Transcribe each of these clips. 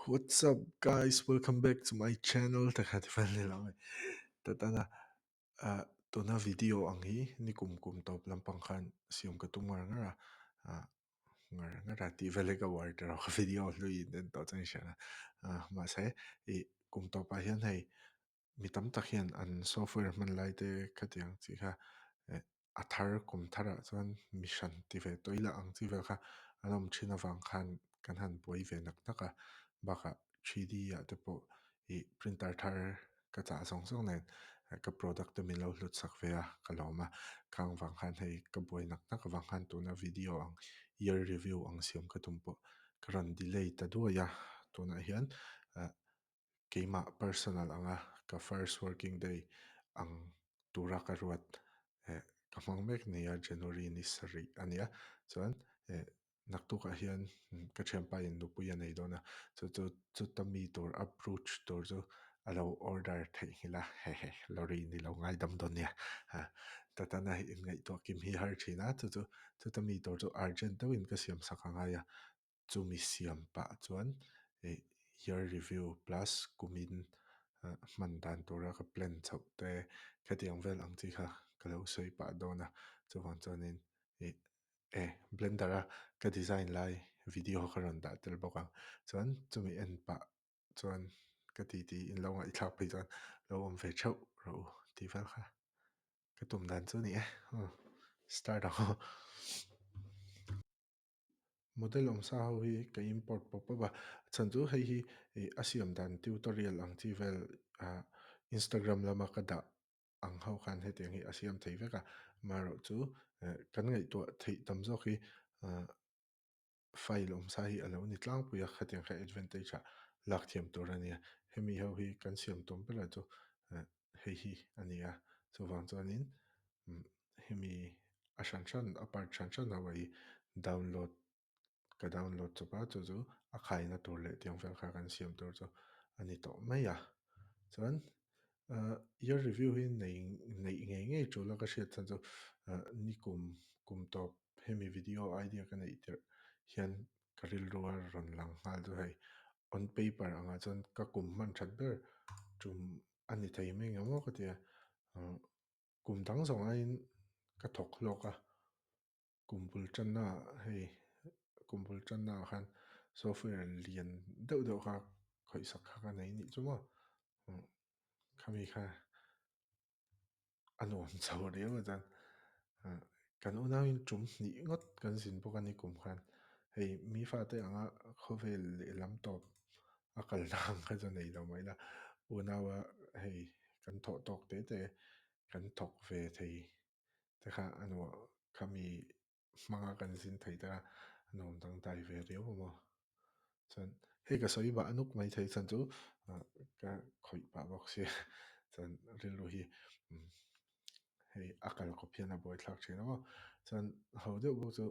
What's up guys, welcome back to my channel takha ti fan le lamai tatana tuna video ang hi ni kum kum top lampang khan siam ka tum ngar ngar a ngar ngar a ti vele ka war tero ka video hlui in en to chang shana ma se i kum top ah hian hei mi tam tak hian an software hman lai te khatiang chi kha a thar kum tharah chuan mi hran ti ve tawih lah ang chi vel kha an awm thin avang khan kan han buai ve nak nak a, bakah 3D ah te pawh ih printer thar ka chah zawng zawng nen ka product te min lo hlut sak ve a ka lawm a, khang vang khan hei ka buai nak nak avang khan tuna video ang year review ang siam ka tum pawh ka rawn delay ta duai a, tunah hian ah keimah personal anga ka first working day ang tura ka ruat eh ka hmang mek nia January ni sarih a nia chuan eh naktukah hian ka thianpa in nupui a nei dawn a chu chu chuta mi tur a brooch tur chu a lo order theihnghilh a hehe lorry ni lo ngaidam dawn nia ah tatana inngaihtuah kim hi har thin a chu chu chuta mi tur chu urgent deuhin ka siam sak a ngai a. Chumi siam pah chuan ih year review plus kumin hman dan tura ka plan chhoh te khatiang vel ang chi kha ka lo sawi pah dawn a, chuvang chuanin ih e blender a ka design lai video ka rawn dah tel bawk ang chuan chumi en pah chuan ka titi in lo ngaihthlak phei chuan lo awm ve theuh rawh u tih vel kha ka tum dan chu a ni e start ang aw. Model awmsa ho hi ka import pawp pawp a, chhan chu hei hi ih a siam dan tutorial ang chi vel ah Instagram lama ka dah ang ho khan hetiang hi a siam thei vek a, amaherawh chu eh kan ngaihtuah theih tam zawk hi ah file awmsa hi a lo ni tlangpui a, khatiang kha advantage ah lak thiam tur a nia, hemi ho hi kan siam tum ber chu eh hei hi a ni a, chuvang chuanin umm hemi a hran hran a part hran hran ho hi download ka download chawp a chu chu a khaina tur leh tiang vel kha kan siam tur chu a ni tawh mai a chuan ah year review hi nei neih ngei ngei tul a ka hriat chhan chu ah nikum kum tawp hemi video idea ka neih tirh hian ka rilru a rawn lang nghal chu hei on paper angah chuan ka kum hman that ber tum a ni thei mai ang maw ka ti a ah. Kum dang zawng aiin ka thawk hlawk a, kum bul tanna hei kum bul tanna ah khan software lian deuh deuh kha khawih sak kha ka nei nih chu maw khami kha a nuam chho riau a chuan kan unauin tum hnih ngawt kan zin bawk a ni kum khan hei mi fate anga khawvel lehlam tawp a kalna ang kha chu nei lo mai la unaua hei kan thawh tawk te te kan thawk ve thei te kha a nuam khami hmanga kan zin thei te kha a nuam dangdai ve riau a maw chuan hei ka sawi bah nuk mai thei chuan chu ka khawih pah bawk sia chuan rilru hi hei a kal kawp hian a buaithlak thin a maw chuan ho deuh bawk chu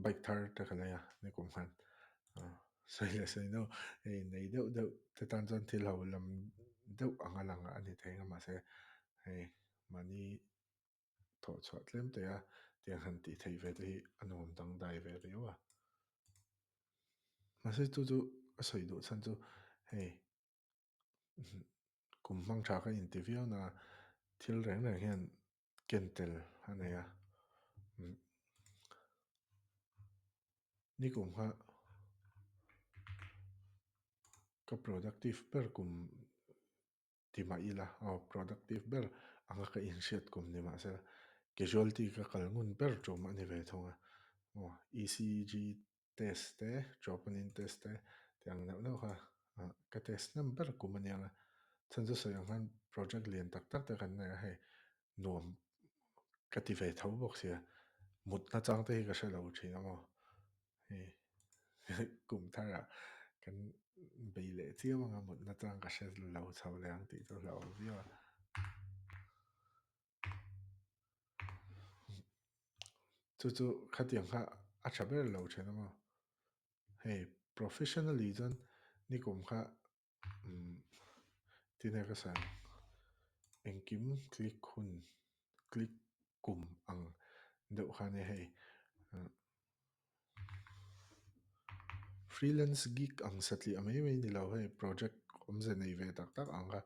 bike thar te ka lei a nikum khan sawi leh sawi no hei nei deuh deuh te tan chuan thil ho lam deuh anga lang a ni thei ang a mahse hei mahni thawh chhuah tlem te a tiang han tih theih ve te hi a nuam dangdai ve riau a mahse chu chu a sawi duh chhan chu hei kum hmang tha ka inti viau na thil reng reng hian ken tel a nei a nikum kha ka productive ber kum ti mah ila aw productive ber anga ka inhriat kum ni mahse casualty ka kal ngun ber tum a ni ve thung a aw E_C_G test te troponin test te tih ang neuh neuh kha ah ka test hnem ber kum a nia nga chhan chu sawi ang khan project lian tak tak te kan nei a hei nuam ka ti ve tho bawk sia mut na chang te hi ka hre lo thin a maw hei kum thar ah kan bei leh chiam anga mut na chang ka hre lo chho leh ang tih chu hlauhawm viau a. Chu chu khatiang kha a tha ber lo then a maw hei professionally chuan nikum kha umm tinge ka sawi ang engkim click hun click kum ang deuh kha ania hei. Freelance gig ang satliah mai mai ni lo hei project awmze nei ve tak tak ang kha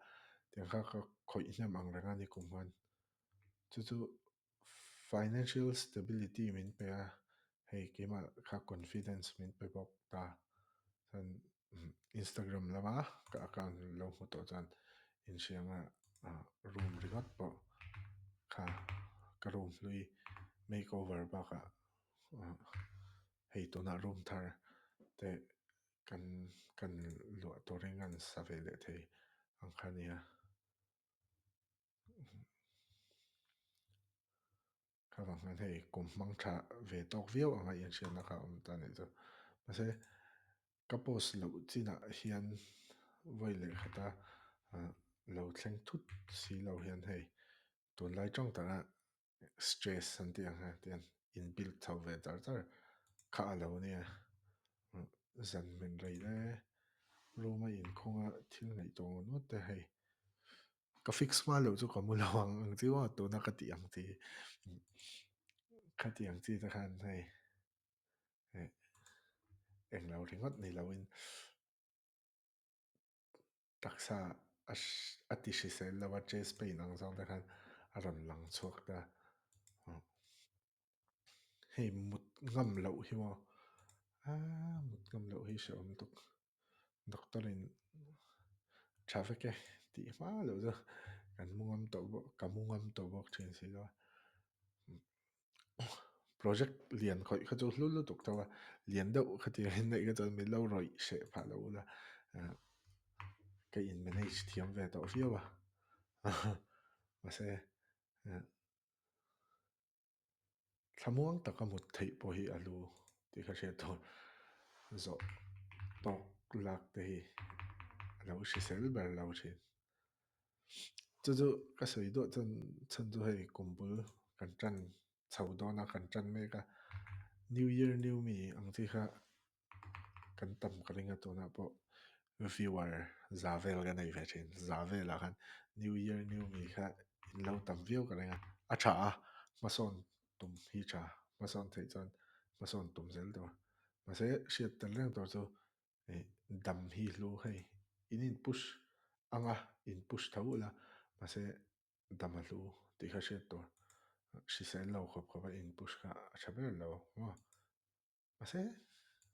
tiang kha ka khawih hnem ang reng a ni kum khan. Chu chu financial stability min pe a, hei keimah kha confidence min pe bawk ta. Chuan Instagram lama ka account lo hmu tawh chuan inhrianga room ringawt pawh kha ka room hlui makeover bakah hei tunah room thar te kan kan luah turin kan sa ve leh thei ang kha a nia. Kha vang hian hei kum hmang tha ve tawk viau anga inhriatna kha a awm ta anih chu. Mahse ka post loh chinah hian vawi leh khata lo thleng thut si lo hian hei tunlai tawng taka stress an tih ang hian tihian in build chho ve char char kha a lo nia. Zan hmin rei le room a inkhung a thil ngaihtuah ngawt ngawt te hei. Ka fix hma loh chu ka mu lo ang ang chi maw tuna ka tih ang chi khati ang chi te khan hei englo ringawt ni loin taksa a ti hrisel lo a chest pain ang zawng te khan a rawn lang chhuak ta. Hei mut ngam loh hi maw aaa mut ngam loh hi hrehawm tuk. Doctor in tha vek e tih hma loh chu kan mu ngam tawh bawk ka mu ngam tawh bawk thin si lo a. Project lian khawih kha chu hlu lutuk tho a, lian deuh khatiang in neih kha chuan min lo rawih hreh phah loh ula ka in manage thiam ve tawh viau a mahse Thlamuang taka mut theih pawh hi a lu tih ka hriat tur zawh tawk lak te hi a lo hrisel ber lo thin. Chu chu ka sawi duah chuan chhan chu hei kum bul kan tan chho dawn a kan tan mek a new year new me ang chi kha kan tam ka ring a tunah pawh viewer za vel ka nei ve thin za velah khan new year new me kha in lo tam viau ka ring a a tha a hmasawn tum hi tha hmasawn theih chuan hmasawn tum zel tur mahse hriat tel reng tur chu ih dam hi hlu hei in in push anga in push tho ula mahse dam a hlu tih kha hriat tur hrisel lo khawp khawp a in push kha a tha ber lo maw. Mahse,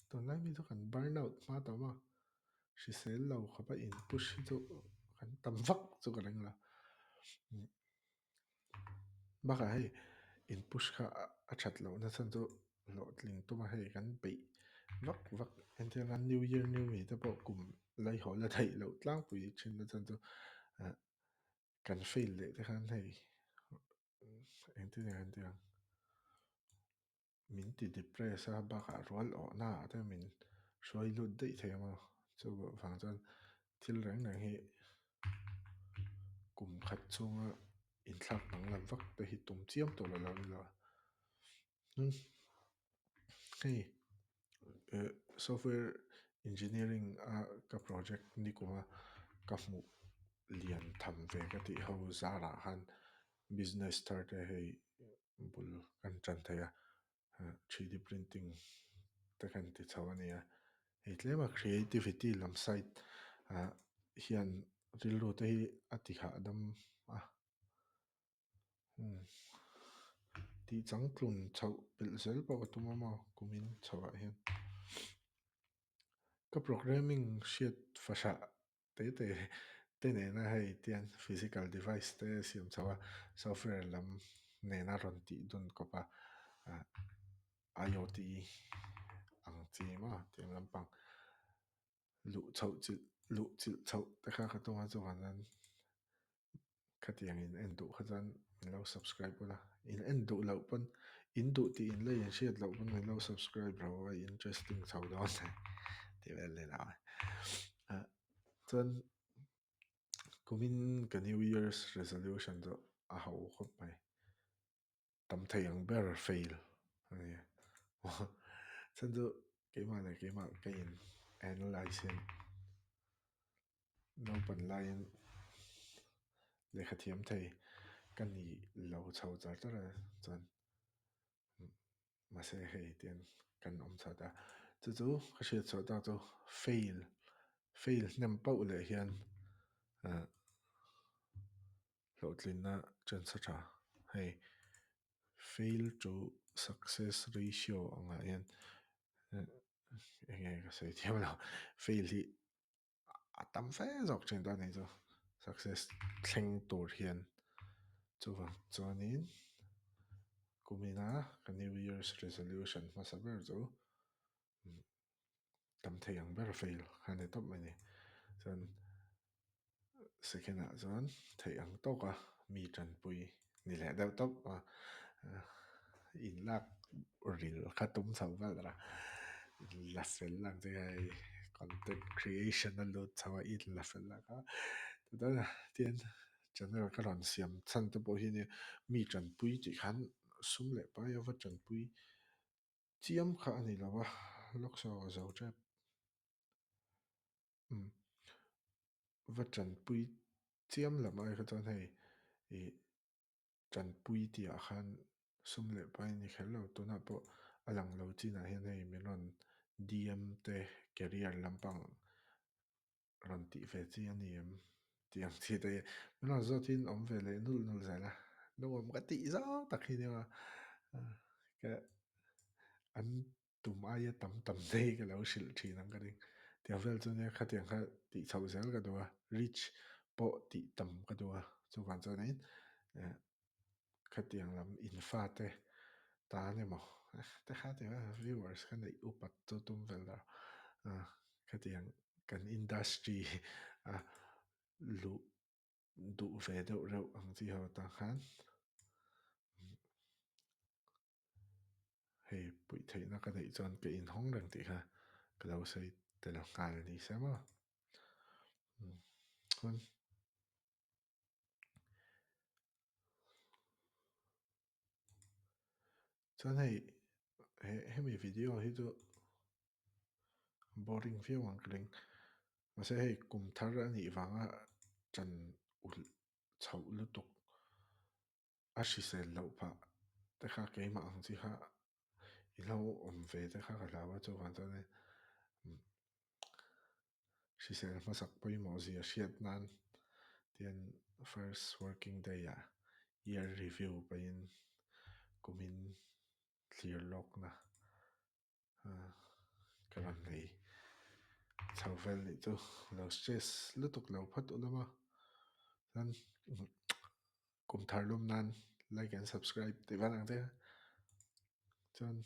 tunlai mi chu kan burn out hma tawh maw? Hrisel lo khawp a in push hi chu kan tam vak chu ka ring lo. Bakah hei in push kha a that loh na chhan chu hlawhtling tum a hei kan peih vak vak entir nan new year new me te pawh kum laihawl a theih loh tlangpui thin na chhan chu kan fail leh te khan hei engtin nge kan tih ang. Min ti depress a bakah rual awhna ah te min hruai lut daih thei ang a chu vang chuan thil reng reng hi kum khat chhunga inthlak danglam vak te hi tum chiam tur a lo ni lo a hei software engineering a ka project ni kuma ka hmuh lian tham ve ka tih ho zarah khan business thar te hei. Bul kan tan thei a, 3D printing te kan ti chho a nia. Hei tlema creativity lam side ah hian rilru te hi a ti hahdam a, tih changtlun chhoh belh zel pawh ka tum a maw kumin chhoh ah hian. Ka programming hriat fahrah Te te te nena hei tian physical device te siam chho a, software lam nena rawn tih dun kawp a IoT ang chi maw tiang lampang luh chhoh chilh luh chilh chhoh te kha ka tum a chuvang chuan khatiang in en duh kha chuan min lo subscribe ula in en duh loh pawn in duh tih in la inhriat loh pawn min lo subscribe ro a interesting chho dawn tih vel ni lo ah chuan kumin ka new year's resolution chu a ho khawp mai tam thei ang ber fail a ni chuan chu keimah leh keimah ka in analyse hian Naupan laiin lehkha thiam thei ka ni lo chho char char a chuan mahse hei tian kan awm chho ta. Chu chu ka hriat chhuah tak chu fail fail hnem pauh leh hian ah hlawhtlinna chance a tha. Hei fail to success ratio angah hian eng nge ka sawi thiam lo fail hi a tam fe zawk thin ta ni chu success thleng tur hian chuvang chuanin kumina ka new year's resolution hmasa ber chu tam thei ang ber fail kha ni tawp mai ni chuan second ah chuan theih ang tawka mi tanpui ni leh deuh tawp a in lak ril kha tum chho vel a la fel ang che hei content creation a lut chho a in la fel ang a tichuan channel ka rawn siam chhan te pawh hi nia mi tanpui tih khan sum leh pai a va tanpui chiam kha a ni lo a lawk saw a zo tep umm va tanpui chiam lam ai kha chuan hei ih tanpui tih ah khan sum leh pai a ni kher lo tunah pawh a lang lo chinah hian hei min rawn D_M te career lampang rawn tih ve chi a ni em tih ang chi te hi min rawn zawt in awm ve leh nulh nulh zel a nuam ka tih zau tak hi nia ka an tum aia tam tam daih ka lo hrilh thin ang ka ring tiang vel chu nia khatiang kha tih chhoh zel ka duh a reach pawh tih tam ka duh a chuvang chuanin eh khatiang lam infa te tan emaw te kha tiang a viewers kha neih upat chu tum vel lo khatiang kan industry a luh duh ve deuh reuh ang chi ho atang khan hei puih theihna ka neih chuan ka inhawng reng tih kha ka lo sawi tel nghal ni se maw chuan chuan hei hemi video hi chu boring viau ang ka ring mahse hei kum thar a nih vanga ṭan ulh chhoh lutuk a hrisel loh phah te kha keimah ang chi kha i lo awm ve te kha ka hlau a chuvang chuan hrisel hmasak pawimawh zia hriat nan tian first working day ah year review pahin kumin thlir lawkna ka rawn nei chho vel nih chu lo stress lutuk lo phawt u lawm a chuan kum thar lawm nan like and subscribe tih vel ang che chuan.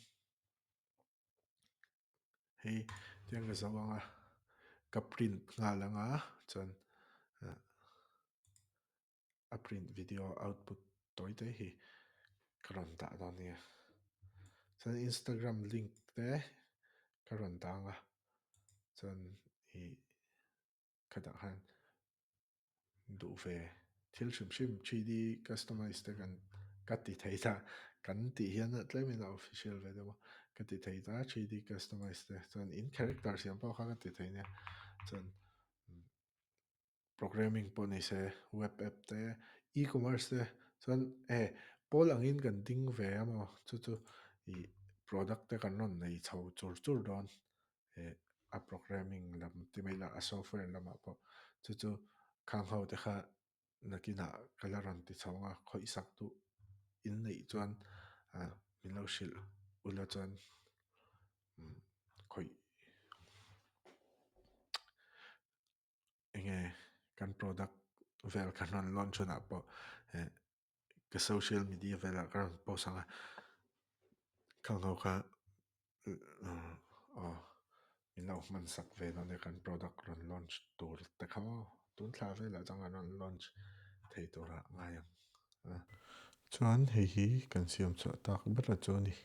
Hei tiang ka zo ang a ka print nghal ang a chuan a print video output tawi te hi ka rawn dah dawn nia chuan instagram link te ka rawn dah ang a chuan ih khatah khan duh ve thil hrim hrim 3D customize te kan ka ti thei ta kan tih hian tlemin a official ve deuh a ka ti thei ta 3D customize te chuan in character siam pawh kha ka ti thei nia chuan programming pawh ni se web app te e-commerce te chuan e pawl angin kan ding ve a maw chu chu ih product te kan rawn nei chho chur chur dawn. eh a programming lam ti mai lah a software lamah pawh chu chu khang ho te kha nakinah ka la rawn ti chho ang a khawih sak duh in neih chuan ah min lo hrilh ula chuan umm khawih enge kan product vel kan rawn launch hunah pawh eh ka social media velah ka rawn post ang a khang ho kha aw min lo hman sak ve dawn nia kan product rawn launch tur te kha maw tun thla velah chuan kan rawn launch thei turah ngai ang a. Chuan hei hi kan siam chhuah tak ber chu a ni.